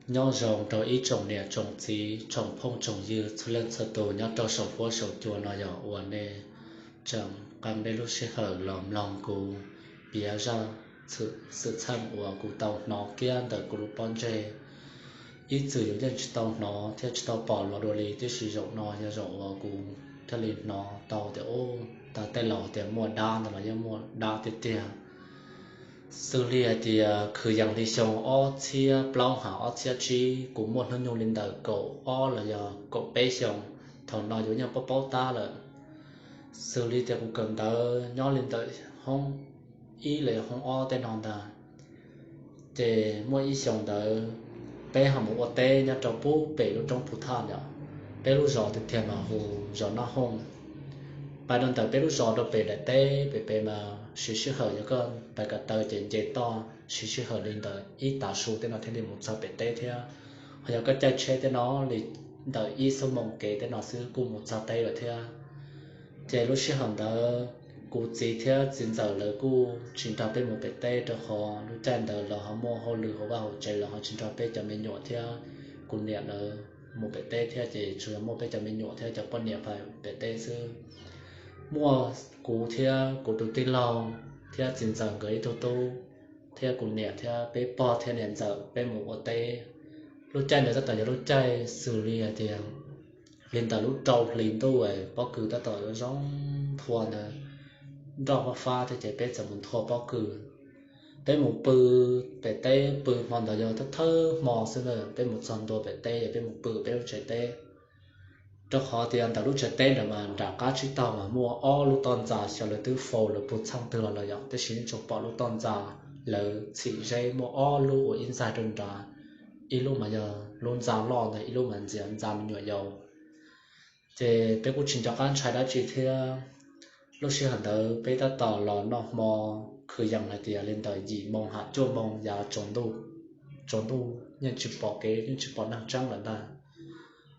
Nyob zoo rau ib tsoom niam tsoom txiv, tsoom phooj tsoom ywg txhua leej txhua tus nyob rau saum huab saum cua no, yog uas nej tseem nqa nej lub sij hawm los mloog kuv piav zaj xwm txheej uas kuv tau hnov kiag ntawm kuv lub pob ntseg. Ib txwm yus yeej tsis tau hnov thiab tsis tau pom los dua li, tiam sis zaum no yog zaum uas kuv thiaj li hnov tau tias, ub, tau tej laus tias muaj dab ntawd mas yeej muaj dab tiag tiag. Xws li hais tias kwv yees li xyoo ob txhiab plaub hos ob txhiab tsib, kuv muaj hnub nyoog li ntawm kaum ob los yog kaum peb xyoo, thaum no yus yeej paub paub tab lawm. Xws li tias kuv kawm ntawv nyob li ntawm hoob ib los yog hoob ob tej no ntag. Ces muaj ib xyoo ntawd peb ho mus ua teb nyob rau pub pem lub roob Phu Thaj no. Peb lub zos tiag tiag mas hu zos Nab Hooj. Pais rau ntawm peb lub zos rau pem daim teb pem pem mas siv sij hawm, yog koj pais ko taw ces nce toj siv sij hawm li ntawm ib tav su tej no thiaj li mus txog pem teb thiab. Ho yog koj caij tsheb tej no li ntawm ib xuab moos kev tej no xwb kuj mus txog teb lawm thiab. Ces lub sij hawm ntawd kuv txiv thiab txiv ntxawm lawv kuj tsis nrog peb mus pem teb, rau qhov lub caij ntawd lawv ho muaj hauj lwm hauv vaj hauv tsev, lawv ho tsis nrog peb cov me nyuam thiab kuv niam lawv mus pem teb thiab, ces tsuas yog muaj peb cov me nyuam thiab cov poj niam pais pem teb xwb. Muaj kuv thiab kuv tus tij laug thiab txiv ntxawm nkawd ib tug tub thiab kuv niam thiab peb pog thiab niam ntxawm peb mus ua teb. Lub caij ntawd tab tom yog lub caij xws li hais tias li ntawm lub rau hli ntuj, pob kws tab tom zoo nthua ntawd, nroj fab fab thiab ces peb txawm mus nthua pob kws. Peb mus pw pem teb, pw hmo ntawd yog thawj thawj hmo xwb na, peb mus txog ntua pem teb es peb mus pw peb lub tsev teb. Rau qhov tias ntawm lub tsev teb ntawd mas nram qab tsib taug mas muaj ob lub toj ntxa xyov lawv twb faus lawv puag txheej twg los lawm yom, tiam sis yeej tsuas pom lub toj ntxa lawv txhim zeb muaj ob lub ua ib ntxaig rau nrad, ib lub mas yog lub ntxa loj ntag, ib lub mas ntxias ntxa me nyuam yaus. Ces peb kuj tsis nco qab ntshai dab tsi thiab. Lub sij hawm ntawd peb tab tom los noj hmo, kwv yees hais tias li ntawm yim moo ham cuaj moo yav tsaus ntuj, tsaus ntuj yeej tsis pom kev yeej tsis pom neeg tseeb lawm ntag.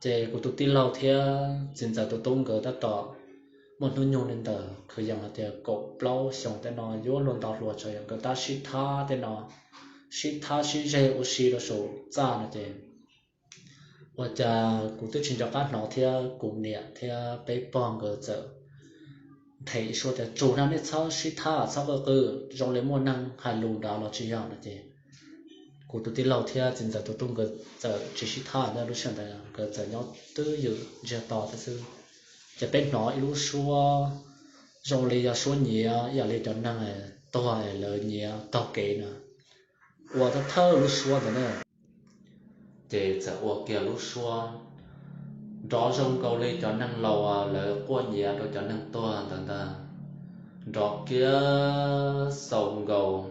Ces kuv tus tij laug thiab txiv ntxawm tus tub nkawd tab tom muaj hnub nyoog li ntawm kwv yees hais tias kaum plaub xyoo tej no, yuav luag ntau hluas tsav yog nkawd tab sib thab tej no, sib thab sib zeg ua si rau saum txaj no ces ua cas kuv twb tsis nco qab hnov thiab kuv niam thiab peb pog nkawd txawm nthe ib suab tias, tsum na, nej txhob sib thab, txhob qw qw, zoo li muaj neeg hais lus nrad los tsis yog no ces kuv tus tij laug thiab txiv ntxawm tus tub nkawd txawm tsis sib thab na, lub sij hawm ntawd nkawd txawm nyob twj ywm ntsiag to thiab xwb. Ces peb hnov ib lub suab zoo li yog suab nyiav ib yam li cov neeg tuag es lawv nyiav taug kev na, ua thawj thawj lub suab ntawd na. Ces txawm ua kiag lub suab nrov zoo nkaus li cov neeg laus lawv quaj nyiav rau cov neeg tuag ntawd ntag, nrov kiag xaus nkaus.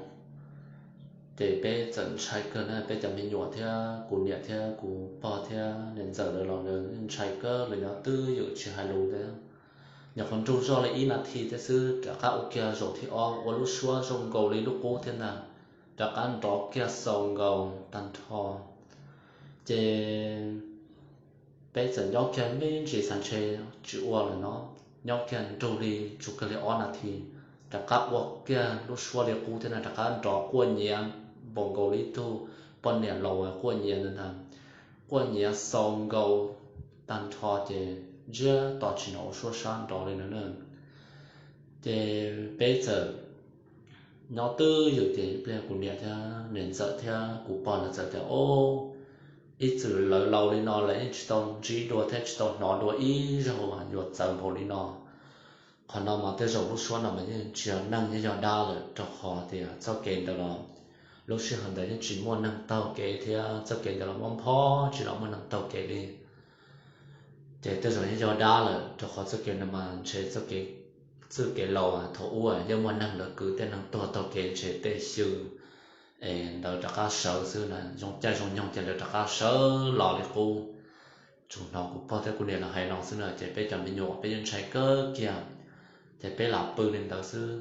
Ces peb txawm ntshai kawg na, peb cov me nyuam thiab kuv niam thiab kuv pog thiab niam ntxawm lawv los lawv ntshai kawg, lawv nyob twj ywm tsis hais lus thiab. Nyuam qhuav nrug zoj li ib nas this thiab xwb rov qab ua kiag zaum thib ob ua lub suab zoo nkaus li lub qub thiab ntag, rov qab nrov kiag xaus nkaus tag nrho. Ces peb txawm nyob kiag me ntsis xav ntshe tsis ua lawm no, nyob kiag nrug li tsuas kawg li ob nas this, rov qab ua kiag lub suab li qub thiab na, rov qab nrov quaj nyiav npaum nkaus li ib tug poj niam laus quaj nyiav ntag. Quaj nyiav xaus nkaus tag nrho ces ntsiag to tsis hnov ua suab sab nrov li no na. Ces peb txawm nyob twj ywm ces ib pliag kuv niam thiab niam ntxawm thiab kuv pog lawv txawm tias, o, ib txwm lawv laus li no lawv yeej tsis tau ntsib dua thiab tsis tau hnov dua ib zaug yuav txawv npaum li no. Qhov no mas tej zaum lub suab no mas yeej tsis yog neeg, yeej yog dab lawm, rau qhov tias txoj kev ntawd los lub sij hawm ntawd yeej tsis muaj neeg taug kev thiab txoj kev ntawd los muaj nphob tsis los muaj neeg taug kev li. Ces tej zaum yeej yog dab lawm, rau qhov txoj kev no mas ntshe txoj kev txwj kev laus thaum ub yeej muaj neeg lawv kwv tej neeg tuag taug kev ntshe tej xyw es ntawd rov qab sawv xwb na, zoo caij zoo nyoog ces lawv rov qab sawv los li qub. Tsuas hnov kuv pog thiab kuv niam lawv hais no xwb na, ces peb cov me nyuam peb yeej ntshai kawg kiag, ces peb lam pw li ntawd xwb.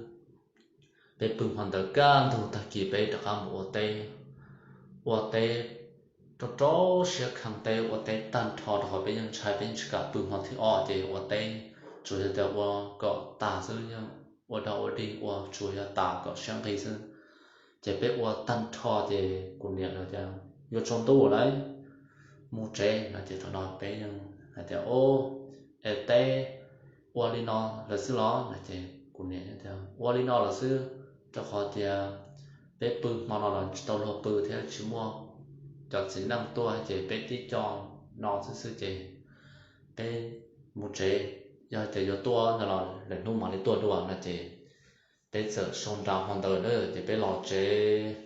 Peb pw hmo ntawd kaj ntug, tag kis peb rov qab mus ua teb. Ua teb rau rau siab kheev, teb ua teb tag nrho rau qhov peb yeej ntshai, peb yeej tsis kam pw hmo thib ob ces ua teb, tsuas yog tias ua kom tas xwb, yeej ua dog ua dig ua tsuas yog tas kom siab nqig xwb. Ces peb ua tag nrho ces kuv niam lawv tias, yuav tsaus ntuj lawm, mus tsev no ces thaum no peb yeej hais tias, Ub, es teb ua li no lawm xwb los? No ces kuv niam tias, Ua li no lawm xwb, rau qhov tias peb pw hmo no los tsis tau luag pw thiab tsis muaj cov txiv neej tuaj ces peb tib co no xwb xwb ces peb mus tsev, yog tias yuav tuaj ntawd los lwm hnub mam li tuaj dua. No ces peb txawm sau nra hmo ntawd na ces peb los tsev,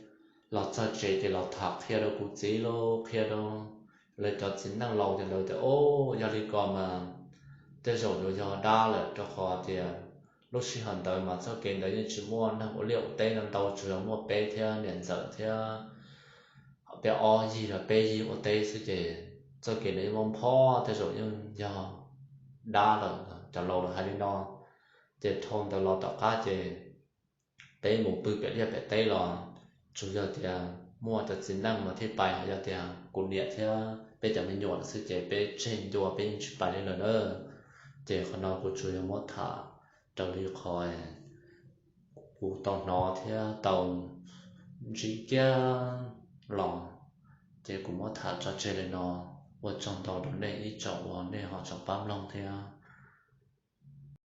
los txog tsev ces los tham qhia rau kuv txiv los qhia rau lawv cov txiv neej laus ces lawv tias, Ub, yog li ko mas tej zaum yuav yog dab lawm, rau qhov tias lub sij hawm ntawd mas txoj kev ntawd yeej tsis muaj neeg ua liaj ua teb ntau ntau, tsuas yog muaj peb thiab niam ntxawm thiab peb ob yig los peb yig ua teb xwb ces txoj kev ntawd yeej muaj phob, tej zaum yeej yog dab lawm, cov laus lawv hais li no. Ces dhau ntawd los tom qab ces peb mus pw pem liaj pem teb los tsuas yog tias muaj cov txiv neej mas thiaj pais, ho yog tias kuv niam thiab peb cov me nyuam lawm xwb ces peb tseg ncua peb yeej tsis pais li lawm na. Ces qhov no kuv tsuas yog muab tham raws li qhov kuv tau hnov thiab tau ntsib kiag los, ces kuv muab tham tso tseg li no. Ua tsaug ntau rau nej ib tsoom uas nej ho tseem pab mloog thiab.